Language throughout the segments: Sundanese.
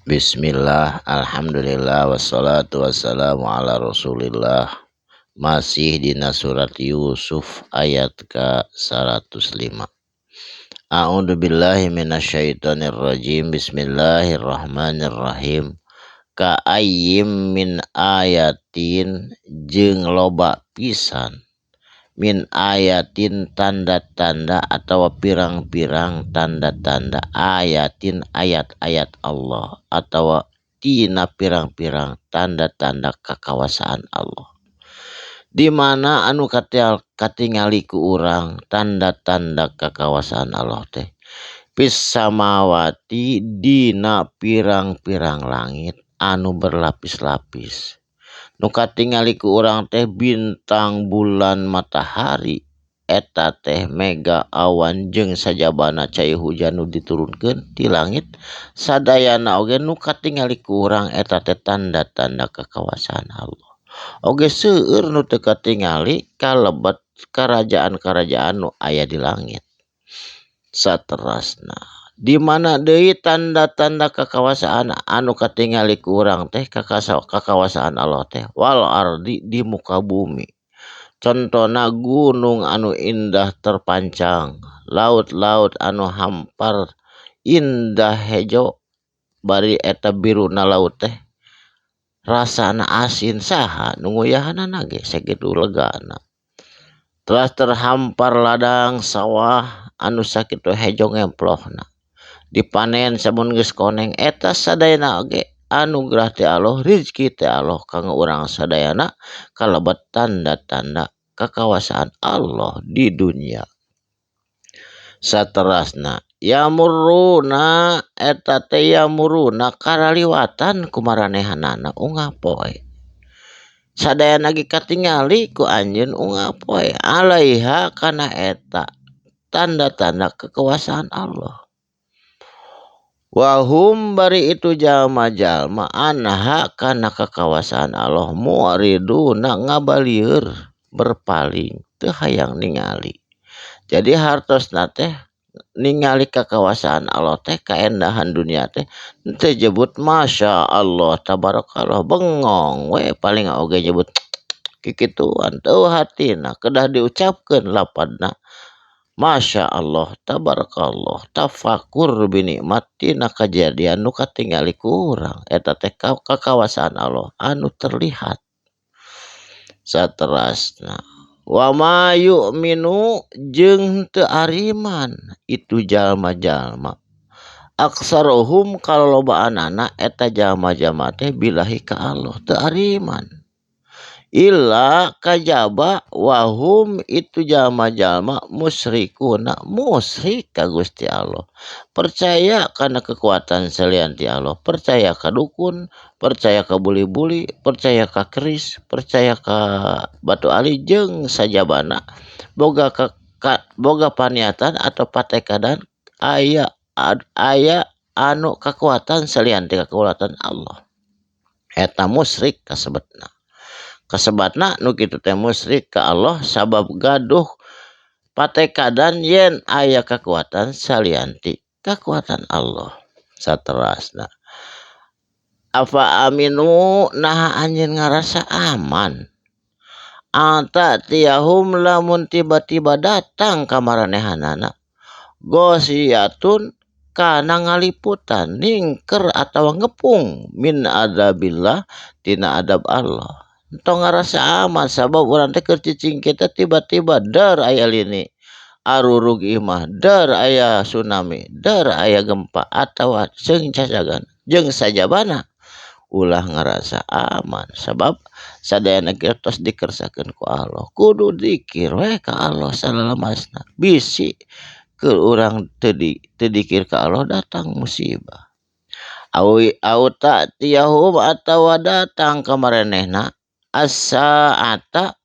Bismillah, alhamdulillah, wassalatu wassalamu ala rasulillah. Masih dina surat Yusuf ayat ka 105. A'udzu billahi minasyaitonir rajim. Bismillahirrahmanirrahim. Ka ayyim min ayatin jeung loba pisan. Min ayatin tanda-tanda atau pirang-pirang tanda-tanda ayatin ayat-ayat Allah atau tina pirang-pirang tanda-tanda kakawasaan Allah. Di mana anu katingali ku urang tanda-tanda kakawasaan Allah teh fis samawati dina pirang-pirang langit anu berlapis-lapis. Nu katingali ku urang teh bintang, bulan, matahari eta teh mega awan jeung sajabana cai hujan nu diturunkeun ti langit sadayana oge nu katingali ku urang eta teh tanda-tanda kakawasaan Allah. Oge seueur nu teu katingali kalebet karajaan-karajaan nu aya di langit. Saterasna di mana deui tanda-tanda kakawasaan anu katingali ku urang teh kakawasaan Allah teh wal ardi di muka bumi. Contona gunung anu indah terpancang, laut-laut anu hampar indah hejo bari eta biruna laut teh rasana asin saha nu nguyahanana ge sakitu legana. Telah terhampar ladang sawah anu sakitu hejo ngemplohna. Dipanen samun geus koneng eta sadayana oge anugerah ti Allah, rizki ti Allah kanggo urang sadayana kalebet tanda-tanda kakawasaan Allah di dunia. Saterasna yamuruna eta teh yamuruna karaliwatan kumaranehanana unggal poe. Sadayana ge katingali ku anjeun unggal poe alaiha kana eta tanda-tanda kekuasaan Allah. Wahum bari itu jalma-jalma anha kana kakawasaan Allah muariduna ngabalieur berpaling teu hayang ningali. Jadi hartosna teh ningali kakawasaan Allah teh kaendahan dunia teh teu jebut masya Allah tabarakallah bengong we paling oge nyebut kikituan teu hatina kedah diucapkeun lapadna. Masya Allah tabarakallah tafakur binikmatina kajadian nu katingali ku urang eta teh kakawasaan Allah anu terlihat. Saterasna wa ma yu'minu jeung teu ariman itu jalma-jalma aksarohum kalolobaanana eta jalma-jalma teh billahi ka Allah teu ariman. Illa kajaba wahum itu jalma-jalma musyrikuna musyrik ka Gusti Allah. Percaya kana kekuatan salian ti Allah, percaya ka dukun, percaya ka buli-buli, percaya ka keris, percaya ka batu ali jeung sajabana boga boga paniatan atau patekadan aya aya anu kekuatan salian ti kekuatan Allah. Eta musyrik kasebutna. Kasebatna nu kitu teh musyrik ka Allah sabab gaduh patekadan yen aya kekuatan salian ti kekuatan Allah. Saterasna afa aminu naha anjeun ngarasa aman anta tiahum lamun tiba-tiba datang ka maranehanana gosiyatun kana ngaliputan ningker atawa ngepung min adzabillah tina adab Allah. Entong ngarasa aman sabab urang teh keur cicing kita tiba-tiba dar aya lini arurug imah, dar aya tsunami, dar aya gempa atawa seung cacagan jeung sajabana ulah ngarasa aman sabab sadayana ge tos dikersakeun ku Allah. Kudu dzikir we ka Allah salalamasna bisi keur urang teu dikir ka Allah datang musibah. Au ta'tiyahum atawa datang ka maranehna as-sa'ata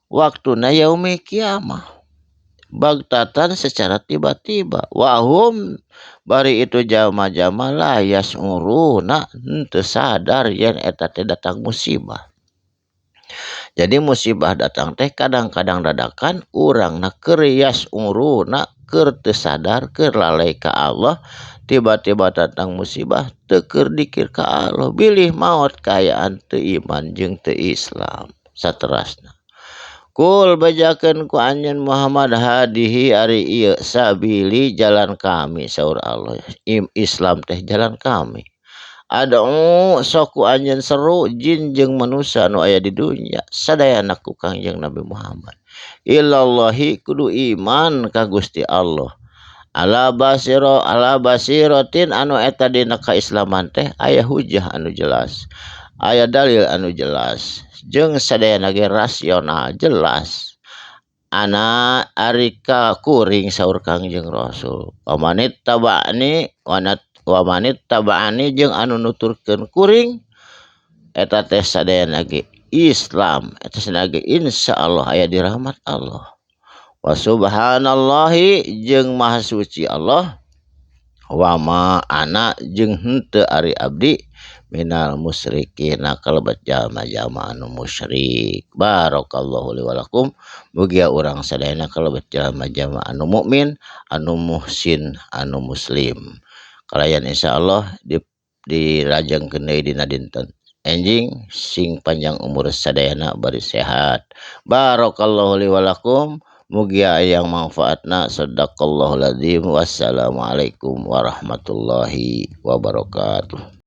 waktuna yaumi kiamah bagtatan secara tiba-tiba wahum bari itu jalma-jalma la yas'uruna henteu sadar yen eta teh datang musibah. Jadi musibah datang teh kadang-kadang dadakan urangna keur yas'uruna keur teu sadar keur lalai ka Allah Tiba-tiba datang musibah teu keur dikir ka Allah bilih maot kaayaan teu iman jeung teu Islam saterasna. Kul bejakeun ku anjeun Muhammad hadihi ari ieu sabili jalan kami saur Allah. Islam teh jalan kami. Ad'u sok ku anjeun seru jin jeung manusia nu aya di dunya sadayana ku Kangjeng Nabi Muhammad. Ilallahi kudu iman ka Gusti Allah. Ala basiro ala basirotin anu eta dina kaislaman teh aya hujah anu jelas, aya dalil anu jelas, jeung sadayana ge rasional jelas. Ana ari ka kuring saur Kangjeng Rasul. Wamanit tabani wanat wamanit tabani jeung anu nuturkeun kuring eta teh sadayana ge Islam, eta sadayana ge insyaallah aya di rahmat Allah. Wa subhanallahi jeung maha suci Allah wa ma ana jeung henteu ari abdi minal musyrikin kalebet jalma-jalma anu musyrik. Barakallahu li wa lakum, mugia urang sadayana kalebet jalma-jalma anu mukmin, anu muhsin, anu muslim. Kalayan insyaallah dirajengkeun deui dina dinten enjing sing panjang umur sadayana bari sehat. Barakallahu li wa lakum, mugia yang manfaatna. Sadaqallahul azim. Wassalamualaikum warahmatullahi wabarakatuh.